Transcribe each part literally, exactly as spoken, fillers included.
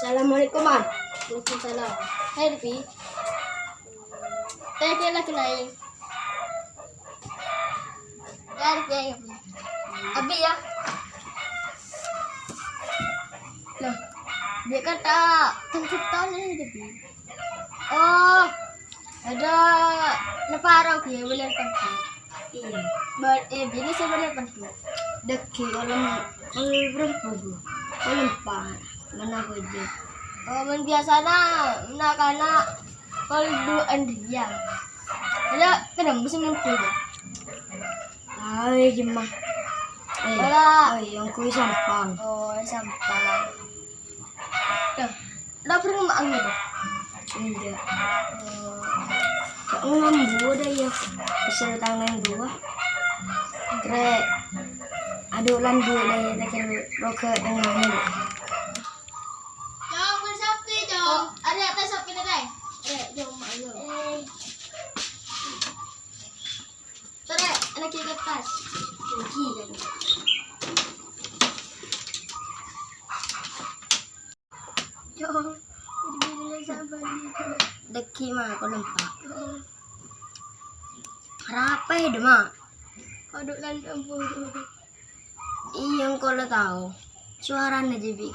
Assalamualaikum, Man. Waalaikumsalam. Hai, Pi. Tadi lagi naik. Ya, Pi. Abi ya. Loh, dia kan tak tunjuk tali, Pi. Oh, ada neparo gue, boleh pergi. Iyâ. Bâ-, eh, bini sè bâdâ pendhu'. Dâggi' kolom, kolom berapa, Bu? Kolom empat. Mana bâdâ? Oh, mon biyasana, na'-kana' kol duwâ'ân rèya. Ada kenapa sih mimpi, Bu? Tahu ya, Jemma. Eh, Wala. Oh, yang kui sampang. Oh, sampang. Tuh, lo pernah makan gitu? Enggak. Oh. Kok ngambu dah ya? Bisa tangan dua. Kre, aduh, lan dua dah ya, tak kira roga tengahnya deh. Jong, beli sapi, Jong. Oh, ada atas sapi nih, Teh. Eh, Jong, ayo. Eh. Tore, lagi kertas. Lagi kan. Yo, jadi sabar gitu. Dâggi' mah, aku nempa. Arapa ya, Dema? Kodok lan tempo. Iyâ, engko' lo tao. Suarana jâ' bi',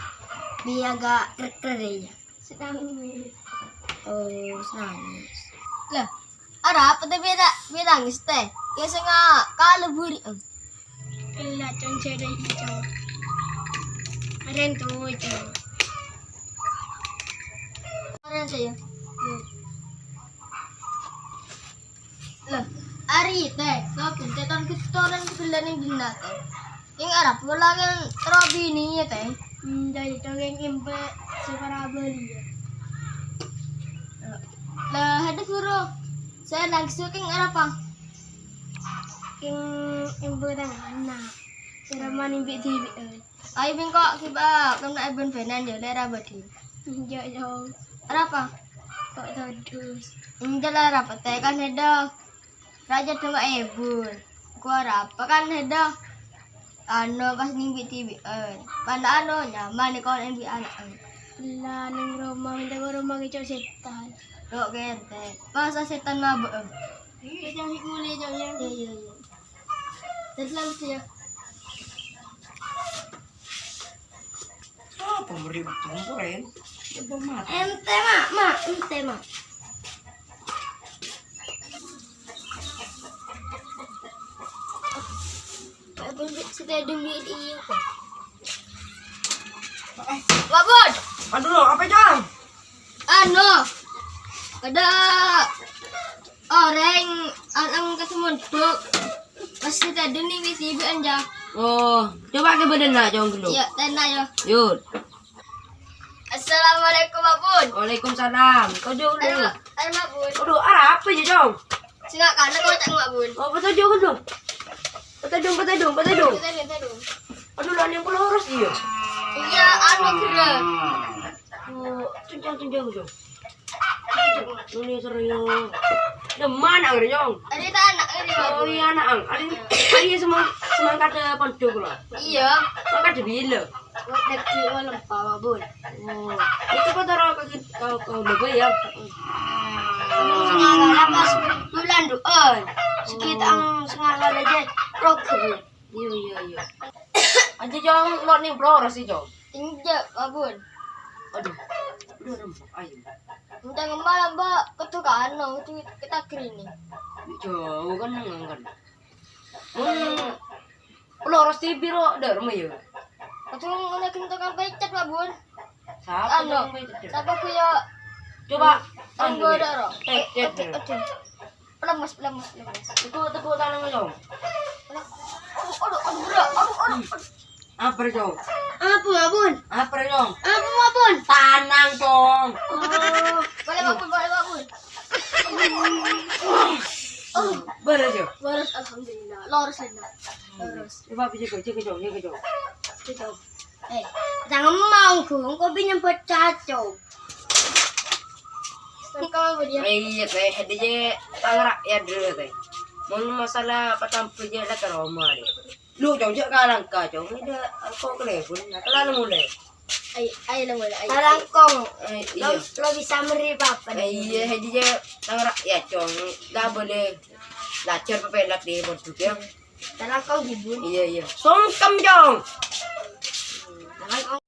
bi' agak krek-krek ya. Senangis. Oh, senangis. Lah, arapa tè bi' ta-, bi' nangis tè? Ya, sè nga-, kalebur. Ella, Cong, jârèya, Cong. Aren tuh, Cong. Aren saya. Iya. Lah, arè tè, lo bintang ketoran sebelah ning dina tè. Ing arep pola kan terro bini ya, Teh? Hmm, jadi dongeng impe separa bali ya. Lah, ada guru. Saya langsung king arapa? King impe tang anak. Cara mani bi dibi. Ayo bengkok kiba, kena ebon benan ya, lera badi. Enggak, Jong. Arapa? Kok todus? Enggak lah, arapa teh kan ada. Raja cuma ebun. Ku arapa kan hedda. Ano pas ning bi-tibi'en. Pana ano nyaman ning kon bi' ana'en. Lah ning roma, minta ke roma kecok setan. Kok kente. Masa setan mabuk? Iya, jangan mulai, jangan. Iya, iya, iya. Terus lanjut ya. Apa meri campur, Ren? Coba mati. Ente, Mak, Mak, ente, Mak. Apa sih tadi di, di, apa? Eh. Pak Bun. Aduh, apa, Cang? Anu, ada orèng, orèng kesemunduk. Pas tadi nih, wis ibu anja. Oh, coba ke badan nak, Cong, dulu. Iya, tena ya. Yud. Assalamualaikum, Pak Bun. Waalaikumsalam. Kau jauh dulu. Ayo, Pak Bun. Aduh, arapa ya, Cong? Sing kana kau cak, Pak Bun. Oh, petajung dulu. Petajung, petajung, petajung. Petajung, petajung. Aduh, lah, yang pulau harus iya. Iya, anu, kira. Oh, tunjang, tunjang, tunjang. Ini serius. Deman, Ang, Riyong. Ada tak anak, ada. Oh, iya, anak, Ang. Ada, ada semang-, semangka ada pondok, loh. Iya. Semangka ada bila. Nanti malam, Pak Bun. Oh, itu kau taruh ke, ke, ke, ke, ya. Sengala pas bulan du'an. Sekitar sengala aja. Rok. Iya, iya, iya. Aja, Cong, lo ning Flores sih, Cong. Enggak, Pak Bun. Aduh. Aduh, aduh, ayo. Entah ngemalam, Mbak, ketukaan, no, itu kita kering nih. Jauh kan, nang kan. Hmm. Flores T V ro, ada rumah ya. Itu ngene kan tukang pecet, Pak Bun. Siapa anu, tukang pecet? Siapa ku ya? Coba, tunggu anu, ada, ro. Pecet. Aduh, aduh. Lemes, lemes, lemes. Teguh, teguh, tanang, Cong. Aduh, aduh, aduh, berat. Aduh, aduh, aduh. Apa, Cong? Apa, Pak Bun? Apa, Cong? Apa, Pak Bun? Tanang, Cong. Oh, boleh, Pak Bun, boleh, Pak Bun. Oh, beres, Cong? Beres, alhamdulillah. Lurus, Lina. Lurus. Coba, jaga, jaga, Cong, jaga, Cong. Jaga. Eh, jangan mau, Gung. Kok pinjam buat cacong? Engkau apa dia? Eh, iya, teh. Dia je tangerak ya dulu, teh. Mau masalah apa tampil je lah ke Roma, deh. Lu, Cong, jak kalangka, Cong. Ini dia, aku ke Lebon. Nah, telah mulai. Ayo, ayo, ayo. Talangkong. Eh, iya. Lo, lo bisa meri apa-apa. Eh, iya, jadi dia tangra-, ya, cong. Nggak boleh lajar pepelak di borduk, ya. Talangkong gibun. Iya, iya. Songkem, cong. Talangkong.